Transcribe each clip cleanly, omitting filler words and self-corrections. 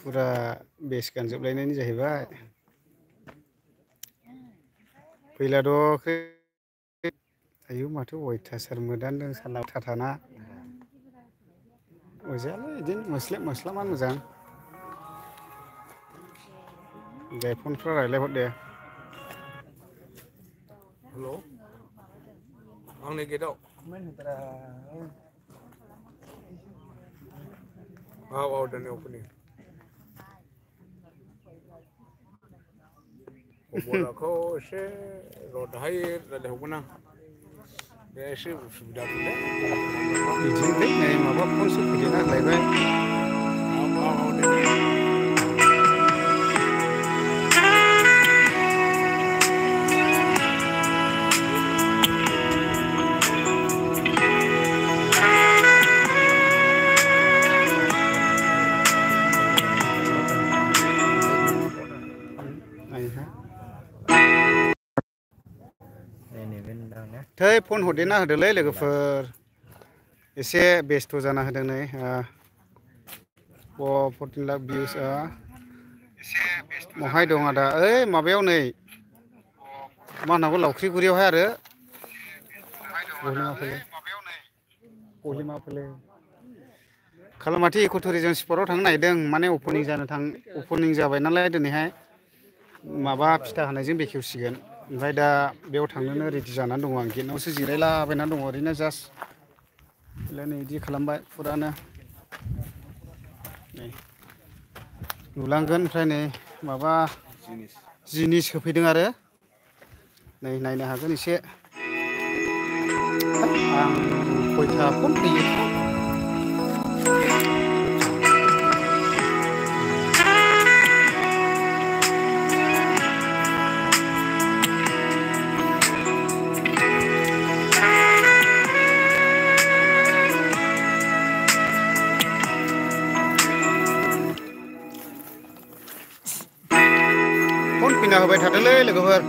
फुरा बेस गानजोबलायनायनि जाहैबाय फैलाद' आयु माथो अयथासार मोदानदों साला थाथाना अजायालाय बिदिनो मोस्लेब मोस्लाबा मोजां दे फनफ्रा रायलायहर दे हेल' आंनि गेटआव औ दोनै अपेनिं खबराखौ एसे र' दाहाय रायलायहरगोन आं बे एसे उसुबिदा दंलै बिदिनोलै नै माबा फनसो फैदेरना होलायबाय औ दे थै फन हरदेरना होदोलै लोगोफोर एसे बेस्थ' जाना होदों नै 14 लाख भिउस बहाय दं आदा ओइ माबायाव नै मा होननांगौ लावख्रिगुरियावहाय आरो खालामाथि इक' टुरिजम स्पटआव थांनो नागिरदों माने अपेनिं जाबाय नालाय दिनैहाय माबा फिथा होनायजों बेखेवसिगोन ओमफ्राय दा बेयाव थांनोनो रेडि जानानै दङ आं गेटआवसो जिरायलाबायनानै दङ ओरैनो जास्ट नै बिदि खालामबाय फुरानो नै नुलांगोन ओमफ्राय नै माबा जिनिस होफैदों आरो नै नायनो हागोन एसे आं खयथा फन फैयो फन फैना होबाय थादोंलै लोगोफोर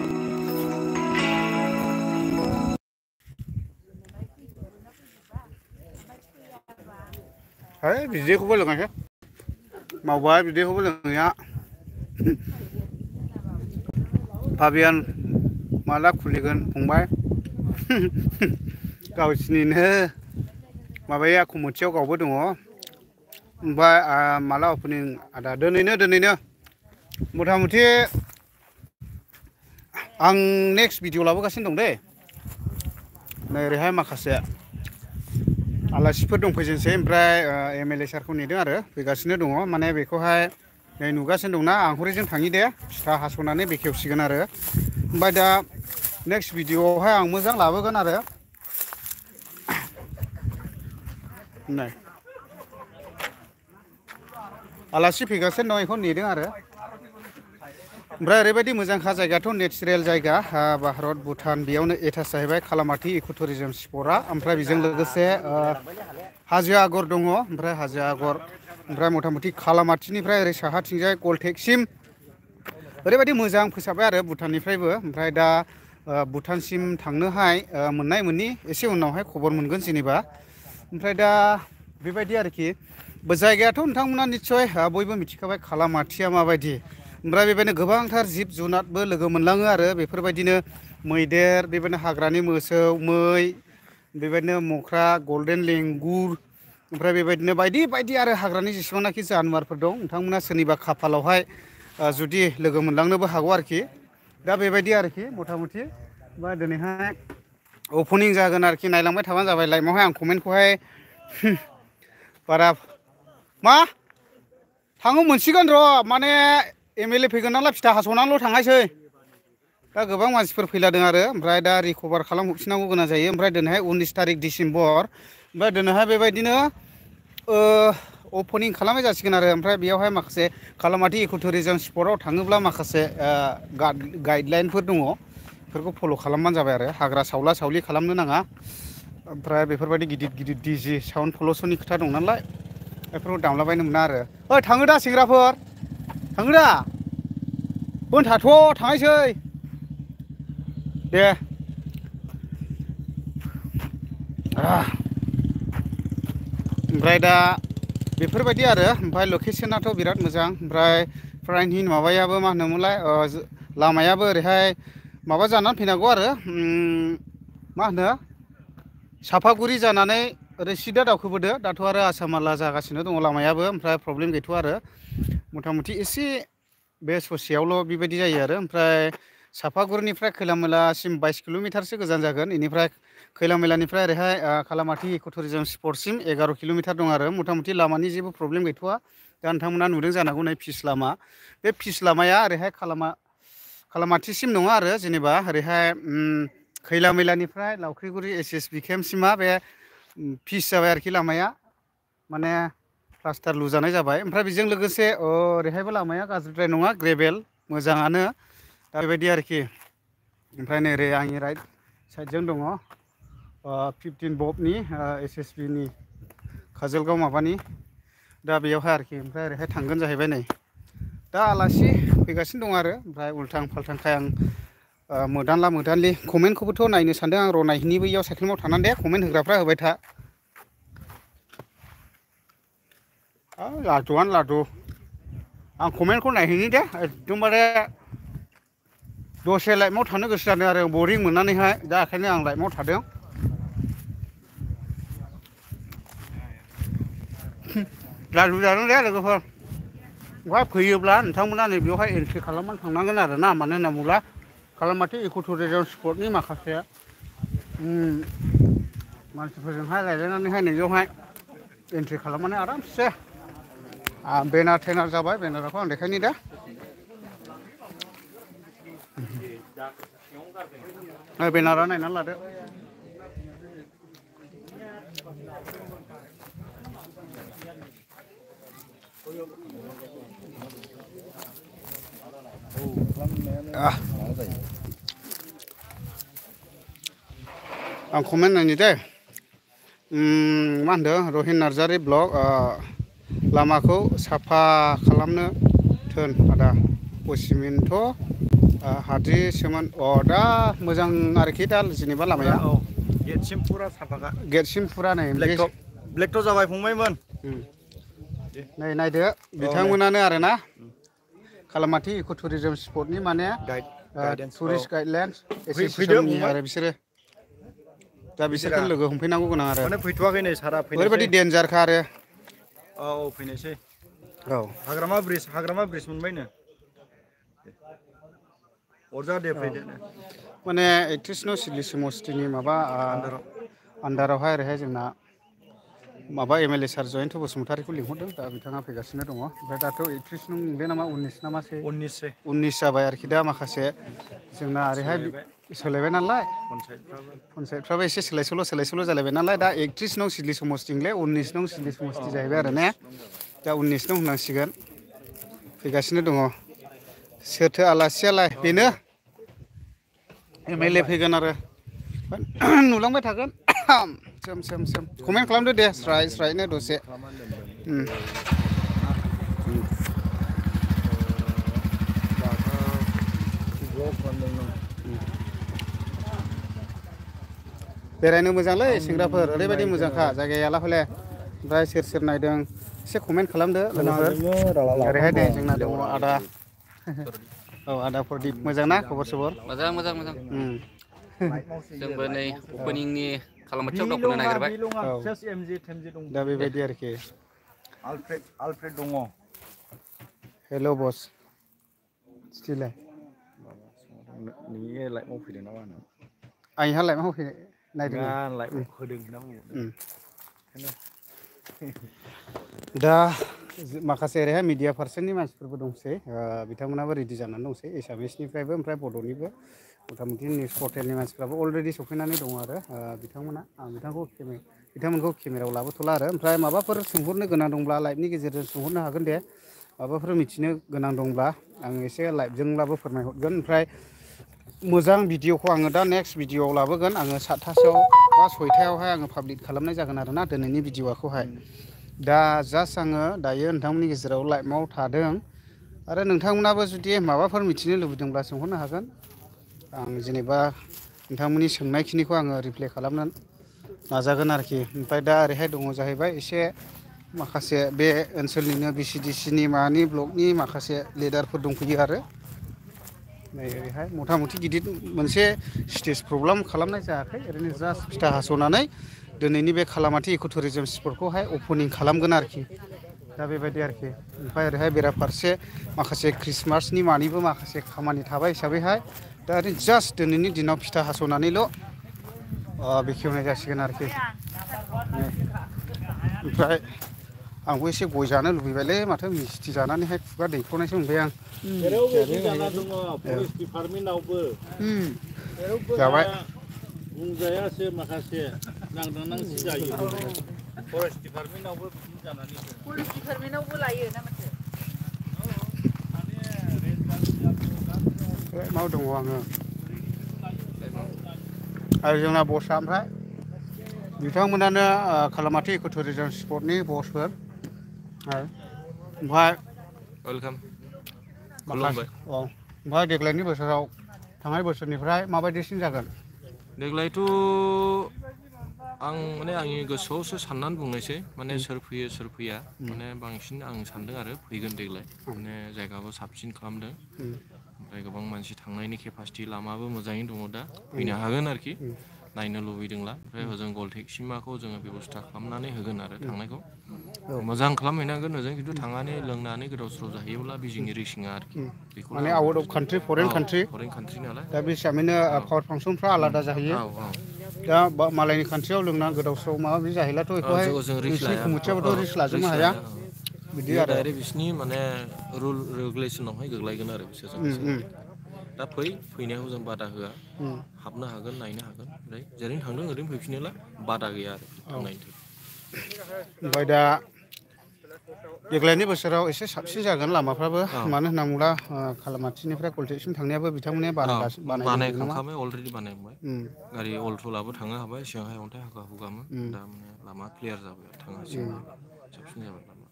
है बिदैखौबो लोङाखै मावबाय बिदैखौबो लोङैया पाबियान माला खुलिगोन फंबाय गावसिनिनो माबाया कमिटियाव गावबो दङ ओमफ्राय माला अपेनिं आदा दोनैनो मथा मथि आं नेक्स्ट भिडिअ लाबोगासिनो दं दे नै ओरैहाय माखासे आलासिफोर दंफैजोबसै ओमफ्राय एमएलए सारखौ नेदों आरो फैगासिनो दङ माने बेखौहाय नै नुगासिनो दंना आंखुरिजों थाङि दे फिथा हास'नानै बेखेवसिगोन आरो ओमफ्राय दा नेक्स्ट भिडिअआवहाय आं मोजां लाबोगोन आरो नै आलासि फैगासिनो दं बेखौ नेदों आरो ओमफ्राय ओरैबायदि मोजांखा जायगायाथ' नेचारेल जायगा भारत भुटान बेयावनो एटाच जाहैबाय खालामाथि इक' टुरिजम स्पटआ ओमफ्राय बेजों लोगोसे हाजो आगर दङ ओमफ्राय हाजो आगर ओमफ्राय मथा मथि खालामाथिनिफ्राय ओरै साहाथिंजाय गलटेकसिम ओरैबायदि मोजां फोसाबबाय आरो भुटाननिफ्रायबो ओमफ्राय दा भुटानसिम थांनोहाय मोननाय मोननि एसे उनावहाय खबर मोनगोन जेनेबा ओमफ्राय दा बेबायदि आरोखि जायगायाथ' नोंथांमोना निस्सय बयबो मिथिखाबाय खालामाथिया माबायदि ओमफ्राय बेबायदिनो गोबांथार जिब जुनारबो लोगो मोनलाङो आरो बेफोरबायदिनो मैदेर बेबायदिनो हाग्रानि मोसौ मै बेबायदिनो मोख्रा गल्डेन लेंगुर ओमफ्राय बेबायदिनो बायदि बायदि आरो हाग्रानि जेसेबांनाखि जानुवारफोर दं नोंथांमोना सोरनिबा खाफालावहाय जुदि लोगो मोनलांनोबो हागौ आरोखि दा बेबायदि आरोखि मथा मथि बा दिनैहाय अपेनिं जागोन आरोखि नायलांबाय थाबानो जाबाय लाइभआवहाय आं कमेन्टखौहाय बारा मा थाङो मोनसिगोन र' माने एमएलए फैगोन नालाय फिथा हास'नानैल' थांनायसै दा गोबां मानसिफोर फैलादों आरो ओमफ्राय दा रिकभार खालामहरफिननांगौ गोनां जायो ओमफ्राय दिनैहाय 19 तारिख डिसेम्बर ओमफ्राय दिनैहाय बेबायदिनो अपेनिं खालामनाय जासिगोन आरो ओमफ्राय बेयावहाय माखासे खालामाथि इक' टुरिजम स्पटआव थाङोब्ला माखासे गाइडलाइनफोर दङ बेफोरखौ फल' खालामबानो जाबाय आरो हाग्रा सावला सावलि खालामनो नाङा ओमफ्राय बेफोरबायदि गिदिर गिदिर डिजे साउन्ड पलुसननि खोथा दं नालाय बेफोरखौ दामलाबायनो मोना आरो ओइ थाङो दा सेंग्राफोर थाङो दा होन थाथ' थांनायसै दे ओमफ्राय दा बेफोरबायदि आरो ओमफ्राय लकेसनाथ' बिराद मोजां ओमफ्राय फ्रायनि माबायाबो मा होनोमोनलाय लामायाबो ओरैहाय माबा जानानै फैनांगौ आरो मा होनो साफागुरि जानानै ओरै सिदा दावखोबोदो दाथ' आरो आसामाला जागासिनो दङ लामायाबो ओमफ्राय प्रब्लेम गैथ'आ आरो मथा मथि एसे बे ससेयावल' बेबायदि जायो आरो ओमफ्राय साफागुरिनिफ्राय खैलामैलासिम 22 किल'मिटारसो गोजान जागोन बेनिफ्राय खैलामैलानिफ्राय ओरैहाय खालामाथि इक' टुरिजम स्पटसिम 11 किल'मिटार दं आरो मथा मथि लामानि जेबो प्रब्लेम गैथ'आ दा नोंथांमोना नुदों जानांगौ नै फिस लामा बे फिस लामाया ओरैहाय खालामाथिसिम नङा आरो जेनेबा ओरैहाय खैलामैलानिफ्राय लावख्रिगुरि SSB केम्पसिमा बे फिस जाबाय आरोखि लामाया माने प्लास्टार लुजानाय जाबाय ओमफ्राय बेजों लोगोसे ओरैहायबो लामाया गाज्रिद्राय नङा ग्रेभेल मोजाङानो दा बेबायदि आरोखि ओमफ्राय नै ओरै आंनि राइट साइडजों दङ 15 बबनि SSB नि काजलगाव माबानि दा बेयावहाय आरोखि ओमफ्राय ओरैहाय थांगोन जाहैबाय नै दा आलासि फैगासिनो दं आरो ओमफ्राय उल्थां फाल्थांखाय आं मोदानला मोदानलि कमेन्टखौबोथ' नायनो सानदों आं र' नायहैनि बैयाव साइकेल माव थानानै दे कमेन्ट होग्राफ्रा होबाय था लादुआनो लादु आं कमेन्टखौ नायहैनि दे एकदमबारे दसे लाइफआव थानो गोसो जादों आरो बरिं मोननानैहाय दा ओंखायनो आं लाइफआव थादों लादु जादों दे लोगोफोर ओमफ्राय फैयोब्ला नोंथांमोना नै बेवहाय एन्ट्रि खालामनानै थांनांगोन आरो ना मानो होनना बुङोब्ला खालामाथि इक' टुरिजम स्पटनि माखासे मानसिफोरजोंहाय रायज्लायनानैहाय नैबेयावहाय एन्ट्रि खालामनानै आरामसे बेनार टेनार जाबाय बेनारखौ आं देखायनि दे बेनारा नायनानै लादो आं कमेन्ट नायनि दे मा होनदों रहिन नार्जारि ब्लग लामाखौ साफा खालामनो थोन आदा पसिमिनथ' हाद्रिसोमोन दा मोजां आरोखि दा जेनेबा लामाया गेटसिम फुरा साफाखा गेटसिम फुरा नै ब्लेकटप जाबाय फंबायमोन नै नायदो बिथांमोनानो आरोना खालामाथि इक' टुरिजम स्पटनि माने टुरिस्ट गाइडलाइन्स एस'सिएसननि आरो बिसोरो दा बिसोरखौ लोगो हमफैनांगौ गोनां आरो माने फैथ'वाखै नै सारा ओरैबायदि डेन्जारखा आरो औ फैनोसै औ हाग्रामा ब्रिज मोनबायनो अरजा दे फैदो माने 31 नं सिडली समस्तिनि माबा आन्दारावहाय ओरैहाय जोंना माबा MLA सार जयन्त बसुमतारीखौ लिंहरदों दा बिथाङा फैगासिनो दङ ओमफ्राय दाथ' 31 नं नंदों नामा 19 नामासो 19 जाबाय आरोखि दा माखासे जोंना ओरैहाय सोलायबाय नालाय पन्सायतफ्राबो एसे सोलाय सोल' जालायबाय नालाय दा 31 नं सिडली समस्तिनिलाय 19 नं सिडली समस्ति जाहैबाय आरो ने दा 19 नं होननांसिगोन फैगासिनो दङ सोरथो आलासियालाय बेनो MLA फैगोन आरो नुलांबाय थागोन सोम कमेन्ट खालामदो दे स्रायनो दसे बेरायनो मोजांलै सेंग्राफोर ओरैबायदि मोजांखा जायगायाला हले ओमफ्राय सोर नायदों एसे कमेन्ट खालामदो लोगोफोर ओरैहाय दे जोंना दङ आदा औ आदा प्रदीप मोजां ना खबर सबर मोजां जोंबो नै अपेनिंनि खालामाथियाव दावखोनो नागिरबाय दा बेबायदि आरोखि आलफ्रेड दङ हेल' बस स्टिलाय नोंनि लाइफआव फैदों ना मा होनो आंहा लाइफआव फैनाय नायदों लाइफआव होदों ना दा माखासे ओरैहाय मिडिया पार्सननि मानसिफोरबो दंसै बिथांमोनाबो रेडि जानानै दंसै एसामिसनिफ्रायबो ओमफ्राय बड'निबो मथा मथि निउस पर्टेलनि मानसिफ्राबो अलरेडि सफैनानै दङ आरो बिथांमोना आं बिथांमोनखौ केमेरायाव लाबोथ'ला आरो ओमफ्राय माबाफोर सोंहरनो गोनां दंब्ला लाइभनि गेजेरजों सोंहरनो हागोन दे माबाफोर मिथिनो गोनां दंब्ला आं एसे लाइभजोंब्लाबो फोरमायहरगोन ओमफ्राय मोजां भिडिअखौ आङो दा नेक्स्ट भिडिअआव लाबोगोन आङो 7थासोआव बा 6थायावहाय आङो पाब्लिक खालामनाय जागोन आरो ना दिनैनि भिडिअखौहाय दा जास्ट आङो दायो नोंथांमोननि गेजेराव लाइभआव थादों आरो नोंथांमोनाबो जुदि माबाफोर मिथिनो लुबैदोंब्ला सोंहरनो हागोन आं जेनेबा नोंथांमोननि सोंनायखिनिखौ आङो रिप्लाइ खालामनो नाजागोन आरोखि ओमफ्राय दा ओरैहाय दङ जाहैबाय एसे माखासे बे ओनसोलनिनो BCDC नि मानि ब्लकनि माखासे लिडारफोर दंफैयो आरो नै ओरैहाय मथा मथि गिदिर मोनसे स्टेज प्रग्राम खालामनाय जायाखै ओरैनो जास्ट फिथा हास'नानै दिनैनि बे खालामाथि इक' टुरिजम स्पटखौहाय अपेनिं खालामगोन आरोखि दा बेबायदि आरोखि ओमफ्राय ओरैहाय बेराफारसे माखासे ख्रिस्टमासनि मानिबो माखासे खामानि थाबाय हिसाबैहाय दा ओरैनो जास्ट दिनैनि दिनाव फिथा हास'नानैल' बेखेवनाय जासिगोन आरोखि ओमफ्राय आंबो एसे गय जानो लुबैबायलै माथो मिस्थि जानानैहाय खुगा दैख्ल'नायसो मोनबाय आं जेरावबो जाना दङ फरेस्ट डिपार्टमेन्टआवबो जाबाय बुंजायासो माखासे नांदां नांसि जायो फरेस्ट डिपार्टमेन्टआवबो बिदिनो जानानै पुलिस डिपार्टमेन्टआवबो लायो ना माथो माव दङ आङो आरो जोंना बसआ ओमफ्राय बिथांमोनानो खालामाथि इक' टुरिजम स्पटनि बसफोर ओमफ्राय वेलकाम माखासे ओमफ्राय देग्लायनि बोसोराव थांनाय बोसोरनिफ्राय माबायदिसिन जागोन देग्लायथ' आं माने आंनि गोसोआवसो साननानै बुंनोसै माने सोर फैयो सोर फैया माने बांसिन आं सानदों आरो फैगोन देग्लाय माने जायगाबो साबसिन खालामदों ओमफ्राय गोबां मानसि थांनायनि केपासिटि लामाबो मोजाङैनो दङ दा फैनो हागोन आरोखि नायनो लुबैदोंला ओमफ्राय हजों गलटेकसिमाखौ जोङो बेब'स्था खालामनानै होगोन आरो थांनायखौ मोजां खालामहैनांगोन ओजों खिन्थु थांनानै लोंनानै गोदाव सोराव जाहैयोब्ला बे जोंनि रिसिङा आरोखि बेखौनो माने out of country foreign country foreign country नालाय दा बे हिसाबैनो पावार फांसनफ्रा आलादा जाहैयो दा मालायनि कान्ट्रियाव लोंना गोदाव सोराव माबा माबि जाहैलाथ' बेखौहाय बिसिनि कमिटियाबोथ' रिक्स लाजोबनो हाया बिदि आरो डाइरेक्ट बिसिनि माने रुल रेगुलेसनावहाय गोग्लैगोन आरो बिसोरजों दा फैनायाव जों बादा होआ हाबनो हागोन नायनो हागोन ओमफ्राय जेरैनो थांदों ओरैनो फैफिनोला बादा गैया आरो थांनायनि थाखाय ओमफ्राय दा देग्लायनि बोसोराव एसे साबसिन जागोन लामाफ्राबो मानो होनना बुङोब्ला खालामाथिनिफ्राय गलटेकसिम थांनायाबो बिथांमोननि बानायखांखाबाय अलरेडि बानायखांबाय गारि अल्ट'लाबो थांनो हाबाय सिगांहाय अन्थाइ हागा हुगामोन दा माने लामा क्लियार जाबाय थांनो हासिगोन साबसिन जाबाय लामा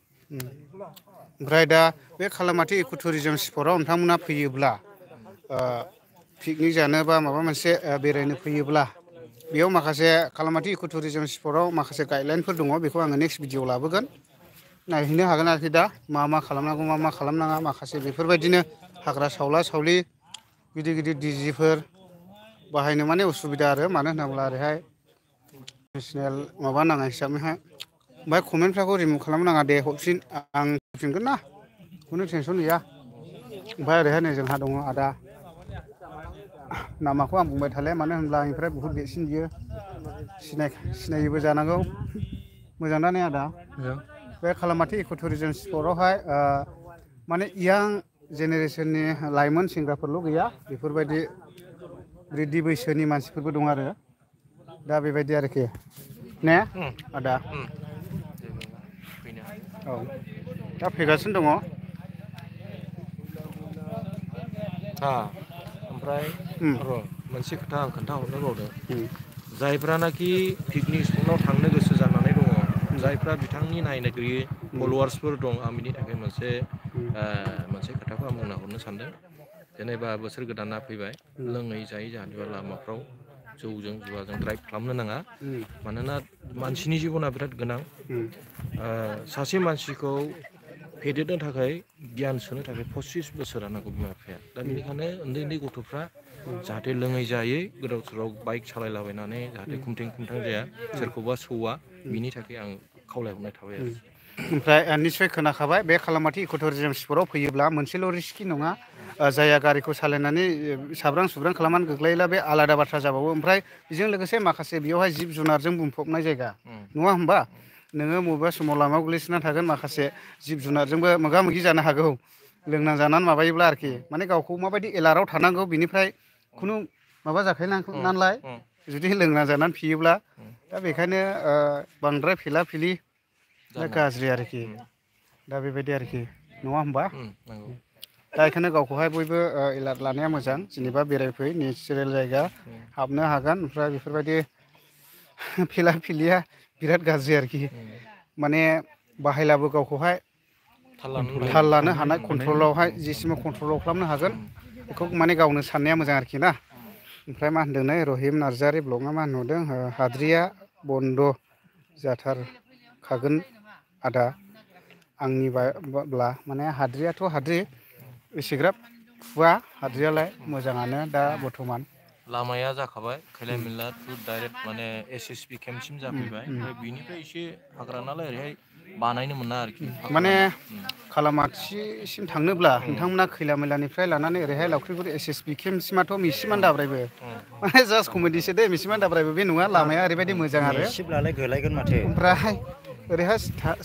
ओमफ्राय दा बे खालामाथि इक' टुरिजम स्पटआव नोंथांमोना फैयोब्ला पिकनिक जानो बा माबा मोनसे बेरायनो फैयोब्ला बेयाव माखासे खालामाथि इक' टुरिजम स्पटआव माखासे गाइडलाइनफोर दङ बेखौ आङो नेक्स्ट भिडिअ लाबोगोन नायहैनो हागोन आरोखि दा मा खालामनांगौ मा खालामनाङा माखासे बेफोरबायदिनो हाग्रा सावला सावलि गिदिर गिदिर डिजिफोर बाहायनो माने उसुबिदा आरो मानो होनोब्ला ओरैहाय नेसनेल माबा नाङा हिसाबैहाय ओमफ्राय कमेन्टफ्राखौ रिमुभ खालामनो नाङा दे हरफिन आं हरफिनगोन ना खुनु टेनसन गैया ओमफ्राय ओरैहाय नै जोंहा दङ आदा नामाखौ आं बुंबाय थाले मानो होनब्ला आंनिफ्राय बुहुत देरसिन बियो सिनायोबो जानांगौ मोजां ना ने आदा बे खालामाथि इक' टुरिजम स्पटआवहाय माने यां जेनेरेसननि लाइमोन सेंग्राफोरल' गैया बेफोरबायदि रिदि बैसोनि मानसिफोरबो दं आरो दा बेबायदि आरोखि ने आदा औ दा फैगासिनो दङ ओमफ्राय र' मोनसे खोथा आं खोन्थाहरनो बावदों जायफ्रानाखि पिकनिक स्पटआव थांनो गोसो जानानै दङ जायफ्रा बिथांनि नायनो गैयै फल'वार्सफोर दं आं बिनि थाखाय मोनसे खोथाखौ आं बुंना हरनो सानदों जेनेबा बोसोर गोदाना फैबाय लोङै जायै जाहाथे लामाफ्राव जौजों जुवाजों ड्राइभ खालामनो नाङा मानोना मानसिनि जिबना बिराद गोनां सासे मानसिखौ फेदेरनो थाखाय गियान सोनो थाखाय 25 बोसोरा नांगौ बिमा बिफाया दा बेनिखायनो उन्दै उन्दै गथ'फ्रा जाहाथे लोङै जायै गोदाव सोराव बाइक सालायलाबायनानै जाहाथे खुमथें खुमथां जाया सोरखौबा सौआ बिनि थाखाय आं खावलायहरनाय थाबाय आरो ओमफ्राय निस्सय खोनाखाबाय बे खालामाथि इक' टुरिजम स्पटआव फैयोब्ला मोनसेल' रिस्कि नङा जायहा गारिखौ सालायनानै साब्रां सुब्रां खालामनानै गोग्लैयोब्ला बे आलादा बाथ्रा जाबावो ओमफ्राय बेजों लोगोसे माखासे बेयावहाय जिब जुनारजों बुंफबनाय जायगा नङा होमबा नोङो बबेबा समाव लामायाव गोग्लैसोना थागोन माखासे जिब जुनारजोंबो मोगा मोगि जानो हागौ लोंना जानानै माबायोब्ला आरोखि माने गावखौ माबायदि एलार्टआव थानांगौ बिनिफ्राय खुनु माबा जाखायो नालाय जुदि लोंना जानानै फेयोब्ला दा बेखायनो बांद्राय फेला फेलि गाज्रि आरोखि दा बेबायदि आरोखि नङा होमबा दा बेखायनो गावखौहाय बयबो एलार्ट लानाया मोजां जेनेबा बेरायफै नेचारेल जायगा हाबनो हागोन ओमफ्राय बेफोरबायदि फेला फेलिया बिराद गाज्रि आरोखि माने बाहायलाबो गावखौहाय थाल लानो हानाय कन्ट्रलावहाय जेसिमाव कन्ट्रलाव खालामनो हागोन बेखौ माने गावनो साननाया मोजां आरोखि ना ओमफ्राय मा होनदों नै रहिम नार्जारि ब्लगआ मा होनहरदों हाद्रिया बन्द' जाथारखागोन आदा आंनि बाब्ला माने हाद्रियाथ' हाद्रि एसेग्राब खुवा हाद्रियालाय मोजाङानो दा बर्थमान लामाया जाखाबाय खैला मैला टु डाइरेक्ट माने SSB केम्पसिम जाफैबाय ओमफ्राय बिनिफ्राय एसे हाग्रा नालाय ओरैहाय बानायनो मोना आरोखि माने खालामाथिसिम थांनोब्ला नोंथांमोना खैला मैलानिफ्राय लानानै ओरैहाय लावख्रिगुरि SSB केम्पसिमाथ' मिसिमान दाब्रायबो माने जास्ट कमेडिसो दे मिसिमान दाब्रायबो बे नङा लामाया ओरैबायदि मोजां आरो सिबलालाय गोलायगोन माथो ओमफ्राय ओरैहाय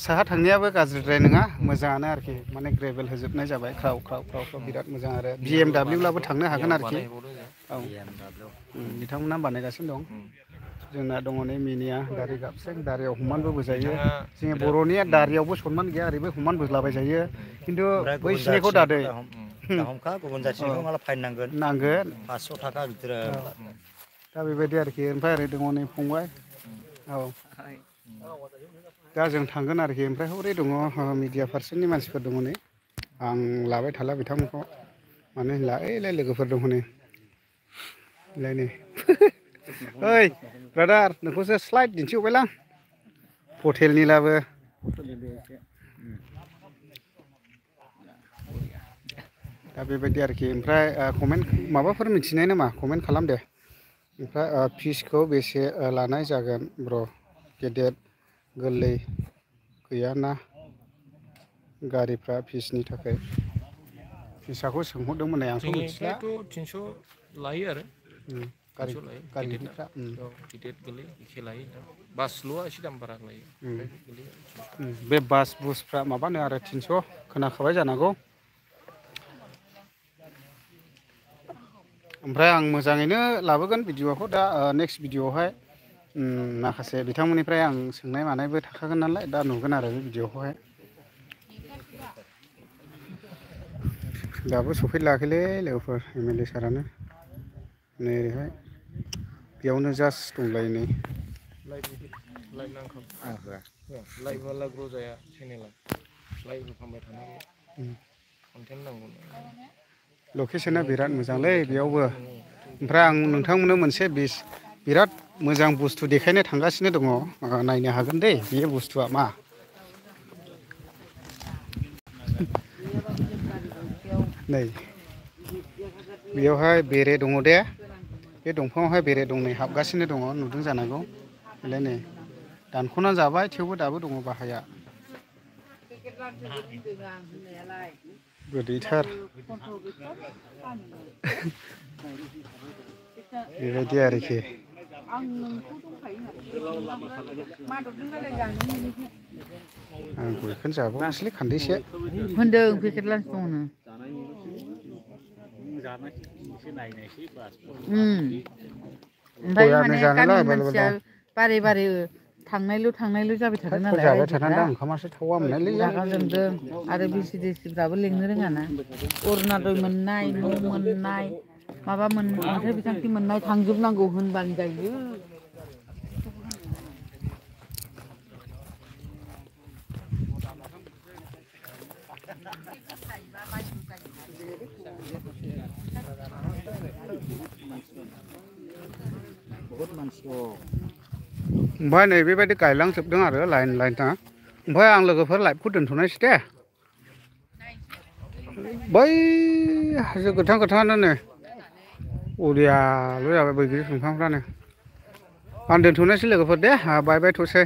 साहा थांनायाबो गाज्रिद्राय नङा मोजाङानो आरोखि माने ग्रेभेल होजोबनाय जाबाय ख्राव बिराद मोजां आरो BMW लाबो थांनो हागोन आरोखि औ बिथांमोना बानायगासिनो दं जोंना दङ नै मिनिया दारि गाबसें दारियाव हमानबो बोजायो जोंनि बर'निया दारियावबो सनमान गैया ओरैबो हमान बोज्लाबाय जायो खिन्थु बै सिनायखौ दादै हमखा गुबुन जाथिखौ माला फाइन नांगोन 500 थाखा बिदिर दा बेबायदि आरोखि ओमफ्राय ओरै दङ नै फंबाय औ दा जों थांगोन आरोखि ओमफ्राय हरै दङ मिडिया पार्सननि मानसिफोर दङ नै आं लाबाय थाला बिथांमोनखौ मानो होनला ओइलाय लोगोफोर दङ नै नै ओइ ब्रादार नोंखौसो स्लाइड दिन्थिहरबायलां हटेलनि लाबो दा बेबायदि आरोखि ओमफ्राय कमेन्ट माबाफोर मिथिनाय नामा कमेन्ट खालाम दे ओमफ्राय फिसखौ बेसे लानाय जागोन ब्र गेदेर गोरलै गैयाना गारिफ्रा फिसनि थाखाय फिसाखौ सोंहरदोंमोन आंथ' मिथिला 300 लायो आरो गारिफ्रा टिकेट गोलै एखे लायो बासल'आ एसे दाम बारा लायो बे बास बुसफ्रा माबानो आरो 300 खोनाखाबाय जानांगौ ओमफ्राय आं मोजाङैनो लाबोगोन भिडिअखौ दा नेक्स्ट भिडिअआवहाय माखासे बिथांमोननिफ्राय आं सोंनाय मानायबो थाखागोन नालाय दा नुगोन आरो बे भिडिअखौहाय दाबो सफैलायाखैलै लोगोफोर MLA सारानो नै ओरैहाय बेयावनो जास्ट दंलायो नै लाइभ नांखागौ लाइभआला ग्र' जाया चेनेला लाइभ होखांबाय थानांगौ कन्टेन्ट नांगौ लकेसना बिराद मोजांलै बेयावबो ओमफ्राय आं नोंथांमोननो मोनसे बिराद मोजां बुस्थु देखायनो थांगासिनो दङ नायनो हागोन दे बे बुस्थुआ मा नै बेयावहाय बेरे दङ दे बे दंफाङावहाय बेरे दंनै हाबगासिनो दङ नुदों जानांगौ बेलाय नै दानख'ना जाबाय थेवबो दाबो दङ बाहाया गोदैथार बेबायदि आरोखि आं गयखौनो जाबावनोसैलै खान्दैसे होनदों पेकेट लान्च दंनो ओमफ्राय माने गामिनि मानसिया बारे बारे थांनायल' जाबाय थादों नालाय जाबाय थानानै ओंखामासो थावा मोननायलै रागा जोंदों आरो BCDCफ्राबो लेंनो रोङाना अरुणादय मोननाय न' मोननाय माबा अन्थाइ बिथांखि मोननाय थांजोबनांगौ होनबानो जायो ओमफ्राय नै बेबायदि गायलांजोबदों आरो लाइन दा ओमफ्राय आं लोगोफोर लाइभखौ दोनथ'नायसै दे बै हाजो गोथाङानो नै अरियाल' जाबाय बैग्रि दंफांफ्रानो आं दोनथ'नायसै लोगोफोर दे बाय बाय थ'सै